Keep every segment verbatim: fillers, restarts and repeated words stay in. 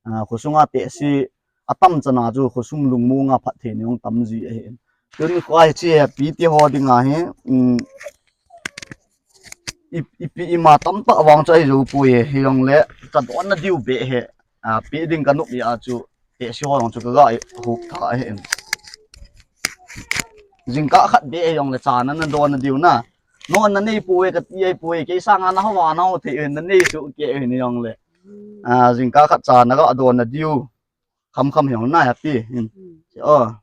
Ah, khosunga tehse atam chana chu khosung lungmonga phattheina jong tam ji ahi. Tuni khoa hiche Happy te ho dinga hi, um, i, ipi ima tamtah vang chu ahi jou poi, hijongle ka donna diu beh hi, ah, pe ding ka nop jeh a chu tehse ho jong chu ka ga hop tha ahi. Jingkah khat beh hijongle cha na na donna diu na. Nona nei poi kati ahi poi, kei sanga na ho va na ho thei hin na nei soh kei hin hijongle. Ah, jingkah khat cha na ga donna diu. Kham kham hijongle na Happy. Hmm. O.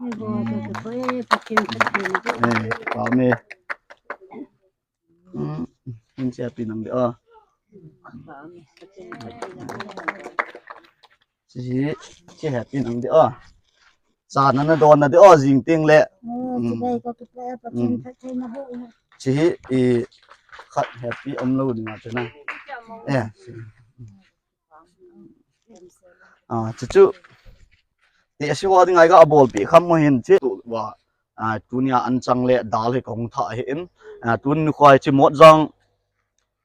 Ni bo, to, to, to, eh, Pathen, Pathen, Pathen. Eh, pa me. Hmm, hin che Happy nang de, o. Chi, che Happy nang de, o. Cha na na donna de, o, jing teng le. Oh, hmm. Chi dai ka kipah, Pathen, hmm, Pathen na bo. Chi hi, i, khat Happy um lou ding a chu na. Eh. Ah, chu chu. Tehse ho dinga i ga bolpeh kham u hin che tu va. Ah, tunia anchang le dal hi ka hung thah ahin. Ah, tuni khoa hiche Motjang,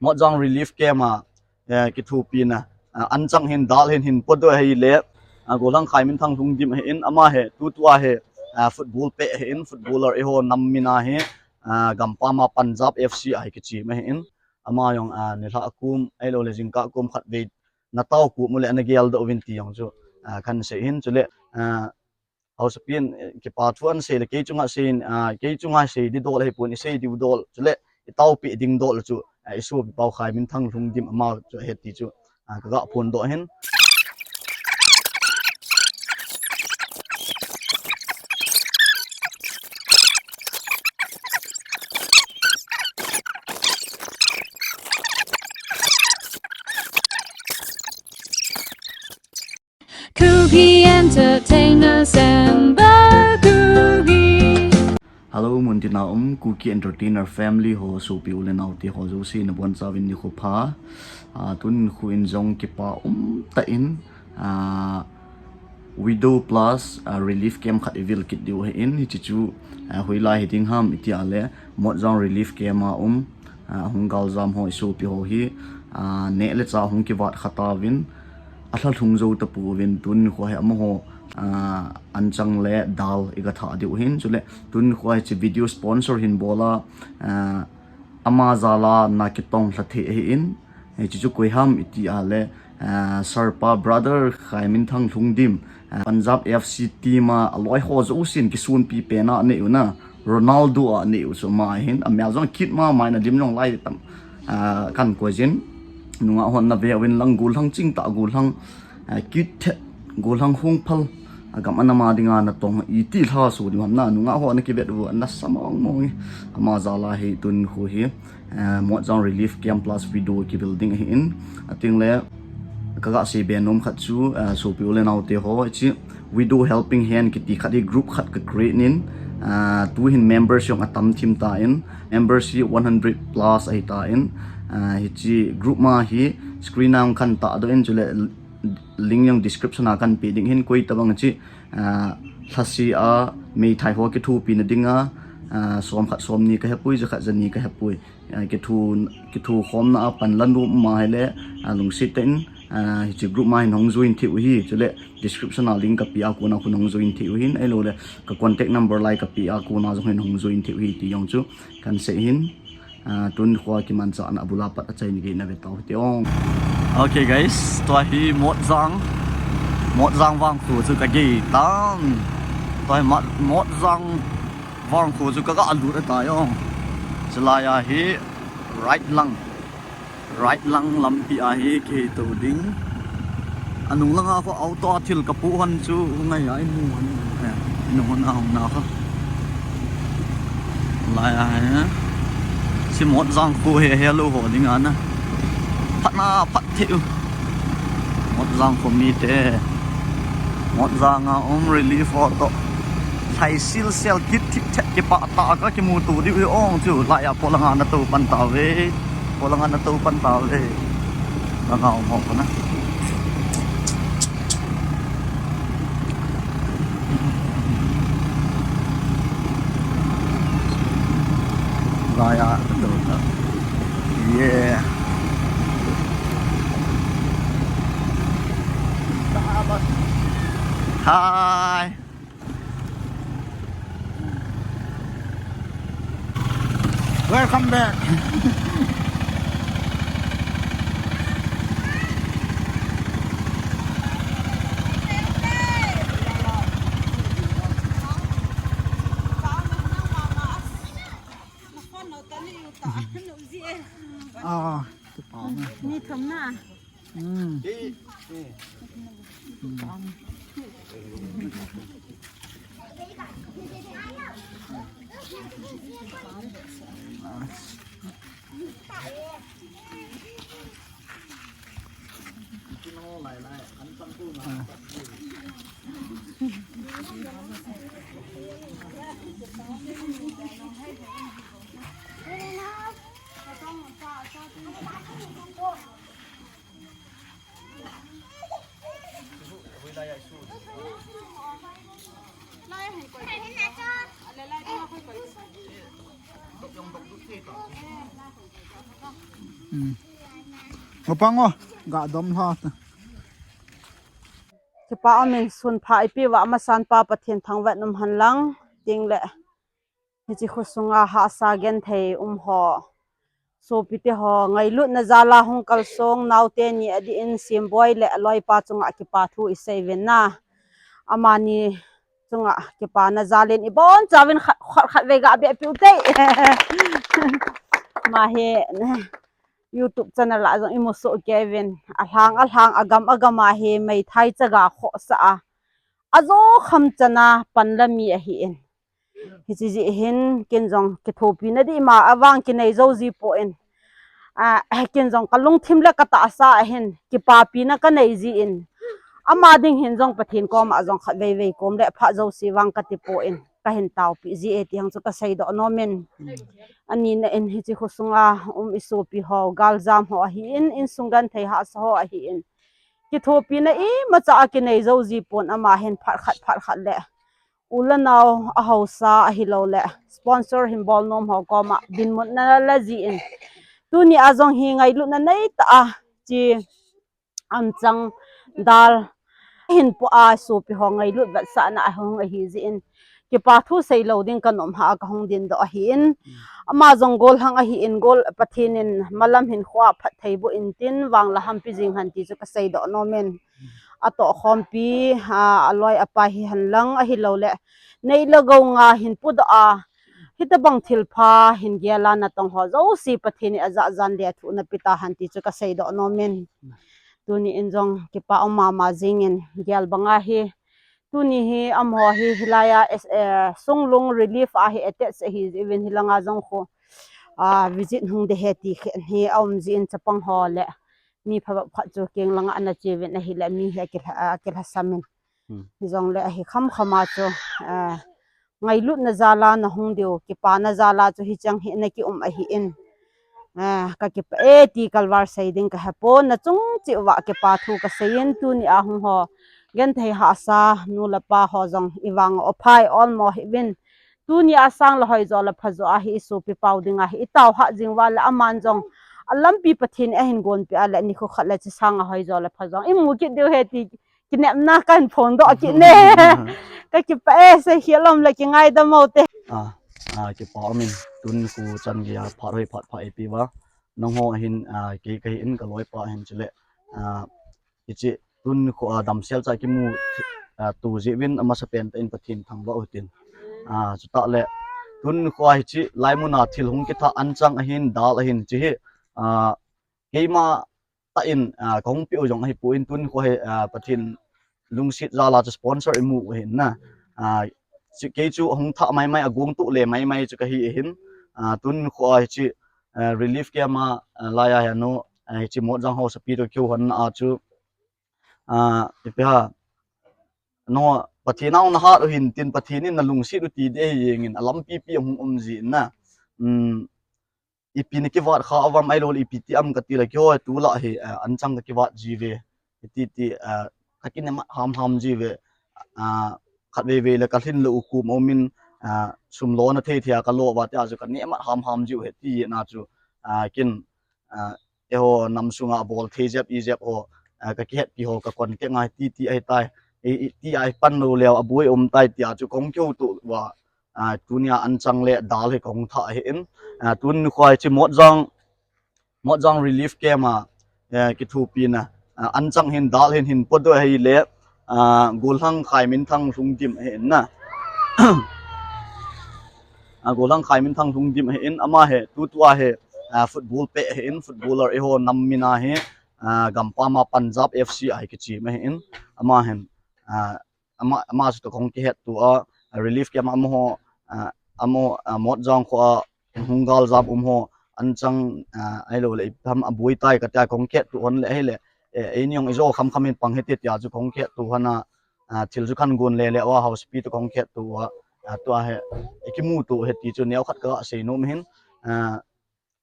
Motjang Relief Camp a, eh, kithopina, ah, anchang hin dal hin hin pot u ahile, ah, Golhang Khaiminthang Lhungdim ahin, ama hi tutua hi, ah, football peh ahin, footballer eiho nam min a hi, ah, gampam a Punjab F C a hi kichem ahin. Ama jong, ah, nilhah kum, ahilou le jingkah kum khat vei na tao kum u le ana geldoh uvin ti jong chu, ah, kan sei hin. Chule, ah, haosapi in, eh, kipa thu ana sei le kei chunga sei in, ah, kei chunga sei di dol ahi pon, i sei diu dol. Chule i taopeh ding dol chu, ah, i sopi pau Khaiminthang Lhungdim ama chu ahi ti chu, ah, ka ga phondoh hin. Kuki Entertainer Semba Kuki. Hello, muntina um Kuki Entertainer family ho, sopi u le nao te ho jouse nabonchauvin nikho pha. Ah, tuni nikho in jong kipa umtah in, ah, Widow plus, ah, relief camp khat i vil kit diu ahin, hiche chu, ah, hoilai hi ding ham iti a le, Motjang relief camp a um, ah, hung galjam ho i sopi ho hi, ah, neh le chah hung kivat kha tauvin, alhalhung jou tapouvin, tuni nikho hi amaho, ah, anchang le dal i ga thah diu ahin, chule tuni nikho hiche video sponsor hin bol a, ah, ama jal a na kitong lha thei ahin, hiche chu koi ham iti a le, ah, Sir pa brother Khaiminthang Lhungdim, ah, Punjab F C team a aloi ho jousen kisonpi pen a anei u na, Ronaldo a anei u chu ama ahin, amel jong kit mama in alim jong lai tam, ah, kan koi jin, nungah hon na ve uvin lang, gollhang chingtah gollhang, ah, kit thet, gollhang hung phal, ah, gam anam a dinga natong iti lha so ding ham na, nungah ho na kivet u, ana sa mong mong e, ama jal a hi tuni nikho hi, ah, Motjang relief camp plus widow kivil ding ahin, ating le, ka ga sei be nom khat chu, ah, sopi u le nao te ho, hiche Widow Helping Hand kiti khat hi group khat ka create in, ah, tu hin members jong atam thim tan, members hi one hundred plus ahi tan, ah, hiche group ma hi screen a hung khan ta doh in, chule link jong description a kan pe ding ahin, koi tabang hiche, ah, lhase a meithai ho kithopina dinga, ah, som khat som ni ka hepoi, ja khat ja ni ka hepoi. Ah, kitho, kithokhomna a pan la nom um ahile, ah, lungset tah in, ah, hiche group ma hin hung join thei u ahi, chule description a link ka pe a kona khun hung join thei u ahin, ahilou le ka contact number lai ka pe a kona jong hin hung join thei u ahi ti jong chu kan sei ahin, ah, tuni nikho kimanchahna abul a pat achaina gei na ve tau hite ong. Okay guys, tua hi Motjang, Motjang vangkho chu ka gei tan. Tua hi Mot-, Motjang vangkho chu ka ga lut ahitai ong. Chulai a hi right lang, right lang lampi a hi kei tou ding. Anung langa kho auto a thil ka pu hon chu hung ngai a i mu hon, eh, i nung hon a hung na kho. Lai a hi. Hiche Motjang kho hi helou ho ding a na. Phat na phat thei u. Motjang kho mite. Motjang a um relief ho toh. Lhai sil sel kit thip thet kipah tah a ka kimuto diu hi ong chu, lai a pol anga na tou pan tauve. Pol anga na tou pan tauve. Langa um ho ko na. Lai a tou ta. Yeah. Hi. Welcome back. Ah, kipah na. Ni thum na. Hmm. Hmm. Ngo pa ngo, ga dom lha ta. Kipah umin sun pha ipi uva amasan pa Pathen thangvah in um hen lang, tin le. Hiche khosunga hahsa genthei um ho, sopite ho, ngailutna jal a hung kalsong naote ni adih in Simboi le aloipa chunga kipathu isei uvin na. Amani chunga kipana jal in ibon chauvin khat, khat, khatvei ga beh piu te. Ama hi YouTube channel a jong imu soh kei uvin. Alhang, alhang, agam, agam a hi meithai chaga khohsah a, ajo kham chan a pan la mi ahi in. Hiche jeh hin ken jong kithopina ding ima vang kinei jou ji poi. Ah, ken jong kalungthim le katahsa a hin kipapina kanei ji in. Ama ding hin jong Pathen koma jong khatvei vei kom le phat jouse vang kati poi. Kahin taopi ji e ti hang chu kasei doh nom in. Ani na in hiche khosunga um isopi ho, galjam ho ahi in, insung genthei hahsa ho ahi in. Kithopina imacha akinei jou ji pon ama hin phat khat, phat khat le. U le nao a haosa ahilou le sponsor hin bol nom ho koma dinmun na la ji in. Tuni a jong hi ngailutna nei tah a chi anchang dal hin po a sopi ho ngailut vetsahna ahung ahi ji in. Kipathu sei lou ding kanom ha kahung din doh ahi in. Ama jong gollhang ahi in gol Pathen in malam hin khoa phatthei boh in tin vang la hampi jing hen ti chu kasei doh nom in. Atoh khompi, a, aloi apa hi hen lang ahilou le. Nei le gou nga hin pu doh a. Hitabang thilpha hin gel a natong ho jouse Pathen in ajahjan le athu na pe ta hen ti chu kasei doh nom in. Tuni in jong kipah um mama jing in gel bang a hi. Tuni hi amaho hi hilai a, eh, Sunglung Relief a hi attach ahi ji uvin hilang a jong khu, ah, visit hung ding ahi ti khen hi aum ji in chapang ho le mi phabep khat chu keng lang a ana che uvin ahile mi hi akilha, akilhasam in. Hmm. Hijong le ahi kham kham a chu, ah, ngailutna jal a nahung diu, kipana jal a chu hicheng hi naki um ahi in. Ah, kakipah e ti kalval sei ding kahe pon, nachung cheh uva kipathu kasei in tuni a hung ho. Genthei hahsa, nu le pa ho jong ivang a ophai olmo hih uvin. Tuni a sang le hoi jo le pha jo a hi isopi pau ding a hi itao hah jing uva le aman jong. Alampi Pathen in ahin gonpi a le nikho khat le chi sang a hoi jo le pha jong. Imu kit diu ahi ti kinepna kahin phongdoh kit ne. Kakipah e, seikhel um le kingaidam u te. Ah, ah, kipah um in tun khu chan gei a phat hoi phat pha eipeh uva. Nangho hin, ah, kei kahi in kaloipa hin chule. Ah, hiche tun khu, ah, damsel cha kimu, ah, tu jeh uvin amasapen tah in Pathen thangvah u hitin. Ah, chutah le tun khu a hiche laimun a thil hung kithah anchang ahin dal ahin hiche hi, ah, keima tah in, ah, kahung peh u jong ahipoi in tun khu hi, ah, Pathen lungset jal a chu sponsor imu u ahin na. Ah, chu kei chu hung thah maimai a gong tuh le maimai chu kahi ahin. Ah, tun khu a hiche, ah, relief camp a, ah, lai a hi anu, ah, hiche Motjang ho sapi toh kihou hon na a chu, ah, ipi ham, no, Pathen a hung nahat u hin tin Pathen in nalungset u ti ding ahi jeng in alampi pi ahung um ji in na. Um, ipi nakivat kha uvam ahilou le ipi ti am kati le keiho tu lah hi, ah, anchang kakivat ji uve. Hiti ti, ah, kakinem ham ham ji uve. Ah, khatvei vei le kalhin le u kum um in, ah, sum lona thei thei a kalo uva tia chu kanem ham ham ji u ahi ti na chu, ah, ken, ah, eiho nam sunga bol thei jep ijep ho, ah, kakihetpi ho ka contact ngai ti ti ahitai. i, i, ti a i pan lou leh, a boi um tai tia chu kong kiu tu va, a, tunia anchang le dal hi kong thah ahi in, a, tun ni khoi chi Motjang, Motjang Relief Camp a, eh, kithupi na, a, anchang hin dal hin hin pot do ahi le, a, Golhang Khaiminthang Lhungdim ahi in na. A, Golhang Khaiminthang Lhungdim ahi in, ama hi, tutua hi, a, football pe ahi in, footballer eiho nam mina hi, a, gampam a Punjab F C a hi kichim ahi in, ama hin, a, ama, ama chu to kong kihet tu a, a, relief camp amaho, a, amaho, a, Motjang kho a, hung gal jam um ho, anchang, a, ahilou le, ipam a boi tai ka tia kong kihet tu hon le, ahile, e, eini jong ijo kham kham in pang hite tia chu kong kihet tu hon a, a, thil chu khan gon le le a, Hausapi to kong kihet tu a, a, tua hi, ikimu tu hi ti chu neo khat ka sei nom hin, a,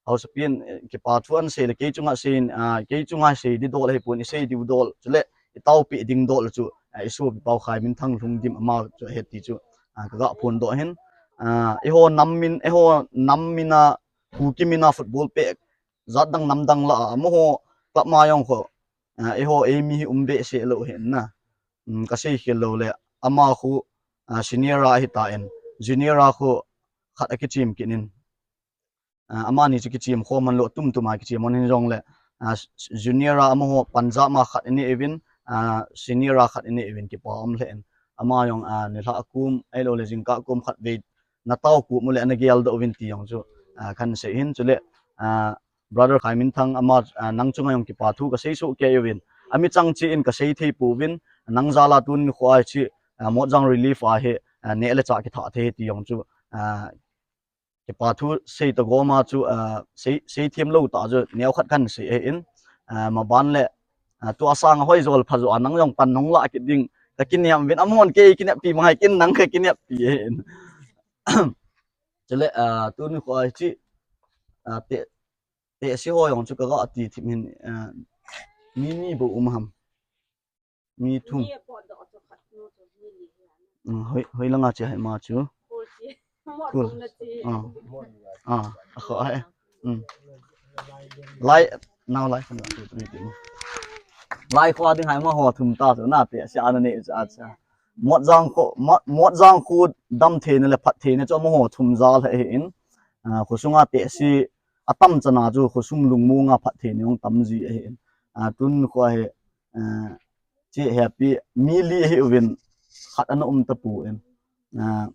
Hausapi in, eh, kipa thu an sei le, kei chunga sei in, a, kei chunga sei di dol hi pon, i sei diu dol, chule, i taopi ding dol chu, a, i sopi pau Khaiminthang Lhungdim ama chu he ti chu, a, ka ga phon do hin, a, eiho nam min, eiho nam mina, Kuki mina football pe, jat dang nam dang la, a, amaho, club ma jong kho, a, eiho, eimi hi um behseh lou hin na, um, ka sei khel lou le, ama khu, a, senior a hi ta in, junior a khu, khat a kichim kit in, a, amani chu kichim khom man lo tum tum a kichim man hin jong le, a, s-, junior a amaho Punjab ma khat ini evin, a, senior a khat ini evin kipa um le in. Ama jong, a, nilhah kum, ahilou le jingkah kum khat vei na tao kum u le na gel do uvin ti jong chu, a, kan sei hin chule, a, brother Khaiminthang ama, a, nang chunga jong kipa thu ka sei soh kei uvin. Ami chang chi in ka sei thei pouvin, nang jal a tun ni khoi chi, a, Motjang Relief a hi, a, neh le chah kithah thei ti jong chu, a, kipa thu sei ta gom a chu, a, sei, sei thiam lou ta chu neo khat kan sei ahi in, a, maban le, a, tua sang a hoi jol pha jo a nang jong pan nong la kit ding, ka kiniam vin amon kei kiniam pi mai kin nang ka kiniam pi ahi in. Chule, a, tun ni khoi chi, a, te, tehse ho jong chu ka ga ti thim hin, a, mi ni bou um ham. Mi thum. Ni a potdoh chu khat nu chu mi li hi a na. Mm, hoi, hoi langa che hai ma chu. Kul chi. Mot Kul. Thum na chi. Ah. Ah, a kho hai. Mm. Lai, nau lai kho na tu tu ti. Lai kho ding hai ma ho thum ta chu na tehse ana nei chu a cha. Motjang kho, Mot, Motjang kho dam theina le phat theina chu amaho thum jal ahi in. Ah, khosunga tehse atam chana chu khosung lungmonga phat theina jong tam ji ahi in. Ah, tun kho hi, ah, Che Happy, mi li ahi uvin, khat ana um tapon. Ah,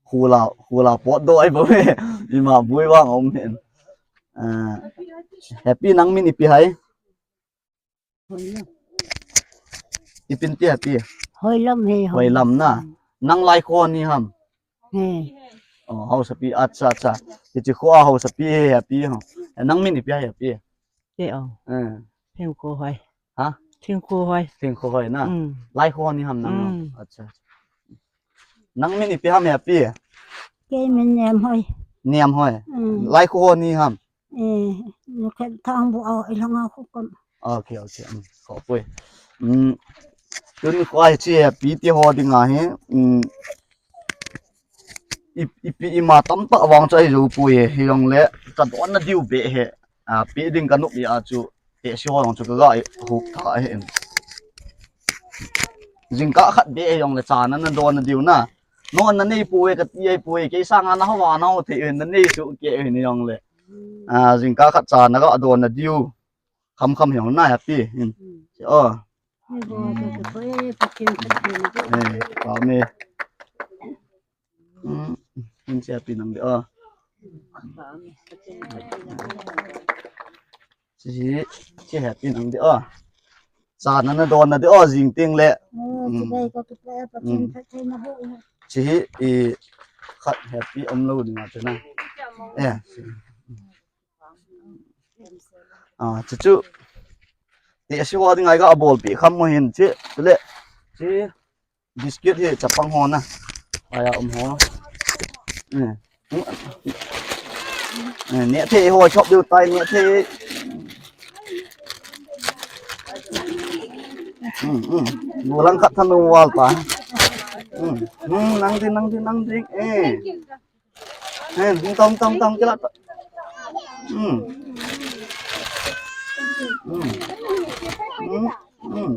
khula, khula potdoh ahi bou e. Ima boi vang um hin. Ah, Happy nang min ipi ham? Hoilam. Ipi ti Happy? Hoilam he, Hoilam. Hoilam na. Nang lai kho ni ham? He. Oh, Hausapi, acha, acha. Hiche kho a Hausapi he, Happy ho. Nang min ipi ham Happy? Te o. Eh. Thingkhohoi. Ha? Thingkhohoi. Thingkhohoi na. Mm. Lai kho ni ham nang no? Mm. Acha. Nang min ipi ham Happy? Kei min Nemhoi. Nemhoi. Mm. Lai kho ni ham? Eh, nu khen thang bu a, i langa khu kam. Okay, okay. Mm, kho poi. Mm, tun kho a hiche Happy ti ho dinga hi. Mm, i, ipi ima tamtah vang chu ahi jou poi e, hijongle, ka donna diu beh hi, a, pe ding ka nop a chu, tehse ho jong chu ka ga i hup tha ahi in. Jingkah khat beh hijongle, cha na na donna diu na. Non na nei poi, ka ti ahi poi, kei sanga na ho va na ho thei hin, na nei chu kei hin hijongle. A, jingkah khat cha na ga donna diu. Kham kham hiong na Happy. Hin. Mm. Oh. Ni bo, to, to, to, eh, Pathen, Pathen, Pathen. Eh, pa me. Hmm, hin che Happy nang de, oh. Che, che Happy nang de, oh. Cha na na donna de, oh, jing teng le. Oh, hmm. Che bai ko, to, to, eh, Pathen, hmm. Pathen na bo, eh. Che hi, i, khat Happy um lou ding a che na. Eh. Ah, chu chu. Tehse ho dinga i ga bolpi kham mo hin che, chule. Che biscuit hi chapang ho na. Aya um ho. Eh. Eh, neh thei ho chop diu tai neh thei. Hmm, hmm. Golang khat than val ta. Hmm. Hmm, nang ding, nang ding, nang ding. Eh. Hen, hung tong, tong, tong, kila. Hmm. Hmm. Hmm. Hmm.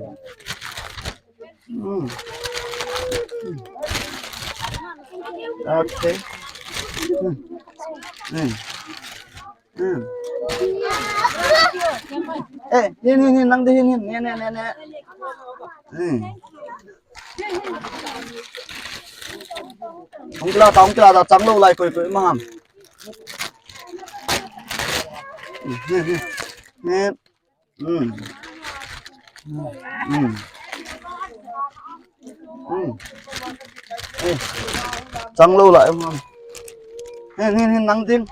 Hmm. Okay. Hmm. Hmm. Hmm. Eh, hin, hin, hin, nang ding, hin, hin, ne, ne, ne, ne. Hmm. Hung kila ta, hung kila ta, chang lou lai, koi, koi, ma ham. Hmm, hmm, hmm, hmm. Hmm. Hmm. Hmm. Eh. Chang lou lai, ma ham. Hin, hin, hin, nang ding.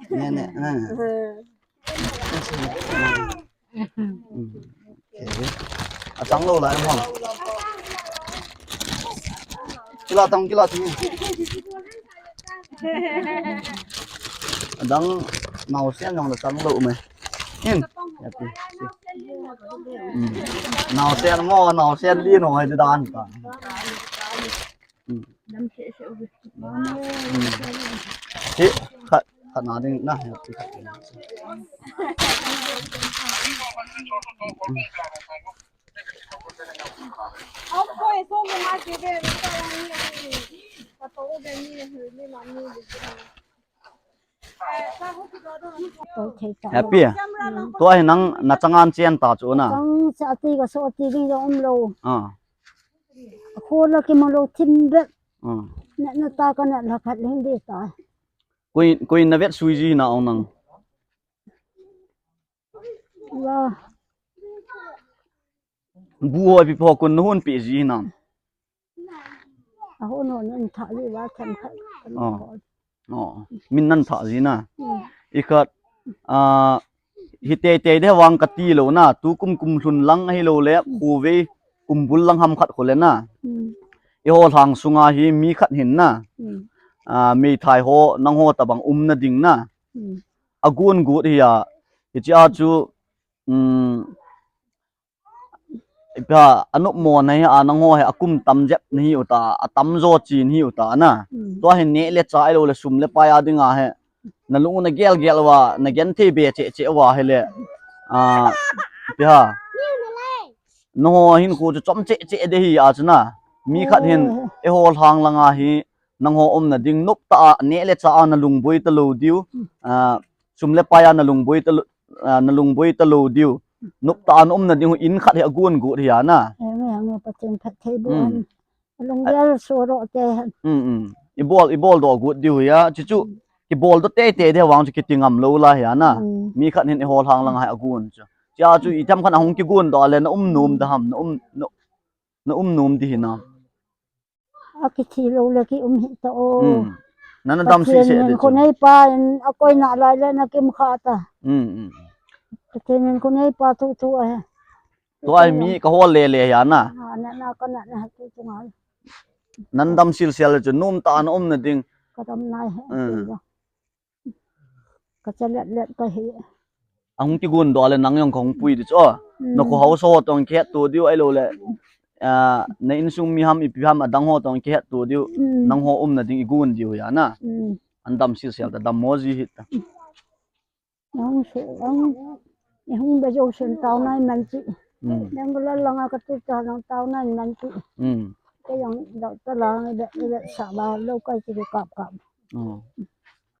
Ne, ne, ne. Hmm. Okay. Achang lou lai, ma ham. Kila tang, kila tang. Adang naosen jong la chang lou me. Hin. Happy. Hmm. Naosen mo, naosen li no, hai dan ta. Hmm. Hmm. Hi, khat, khat na ding na, happy khat. Happy. Tua hi nang na chang an chen ta chu na. Chang sa ti ka so ti ding jong um lou. Ah. Kho la kimu lou thim bep. Ah. Na, na ta ka na la khat ling di ta. Koi, koi na vet sui ji na ong nang. La. Bu ho ipi po kun na hun pi ji na. A ho no nen tha li wa them khat. Oh. Oh. Min nan tha ji na. Hmm. I khat, ah, hi tei tei de vang ka ti lou na. Tu kum kum lhun lang hi lou le, khu ve kum bul lang ham khat khu le na. Hmm. I ho lhang sunga hi mi khat hin na. Hmm. Ah, mi thai ho, nang ho ta bang um na ding na. Hmm. A gun gut hi a, hi chi a chu, um, ipi ha, a nop mo na hi a nang ho hi a kum tam jep na hi u ta, a tam jo chi na hi u ta na. Hmm. Tua hi ne le cha i lou le sum le pai a ding a hi. Na lung u na gel gel uva, na gen thei be che che uva hi le. Ah, ipi ha. Nang ho hin khu chu chom che che de hi a chu na. Mi khat hin, eh, i ho lhang lang a hi, nang ho um na ding nop ta a, ne le cha a na lung boi ta lou diu. Hmm. Ah, sum le pai a na lung boi ta lou, ah, na lung boi ta lou diu. Nop ta a na um na ding hu in khat hi a gun gut hi a na. Eh, nge, nge, Pathen phatthei boh hen. Hmm. A lung gel so ro te hen. Hmm, hmm. I bol, i bol doh gut diu hi a. Chi chu, hmm, ki bol doh tei tei de vang chu ki ti ngam lou la hi a na. Hmm. Mi khat hin i ho lhang lang a hi a gun chu. Chi a chu i tham khat a hung ki gun doh le na um nom da ham, na um, na, na um nom di hi na. A ki thi lou le ki um hi ta o. Hmm. Nana dam si se de chu. Pathen in khu nei pa in a koi na lai le na kim kha ta. Hmm, hmm. Pathen in khu nei pa thu thu a he. Tua hi mi ka ho le le hi a na. Na, na, na, ka na, na, tu tu ngai. Nan dam sil sil le chu nom ta a na um na ding. Ka dam nai he. Hmm. Ka cha let let ka hi. A hung ki gun doh le nang jong ka hung pui di chu. Hmm. Na khu hausa ho tong ki het to diu a i lou le. Ah, na insung mi ham ipi ham a dang ho tong ki het to diu. Hmm. Nang ho um na ding i gun diu hi a na. Hmm. An dam sil sil ta dam mo ji hi ta. Nang se, ang, i hung be jo sen tao nai man chi. Hmm. Nang la lang a ka tu ta nang tao nai man chi. Hmm. Ke jong dau ta lang i be, i be sa ba lou kai chi kap kap. Oh.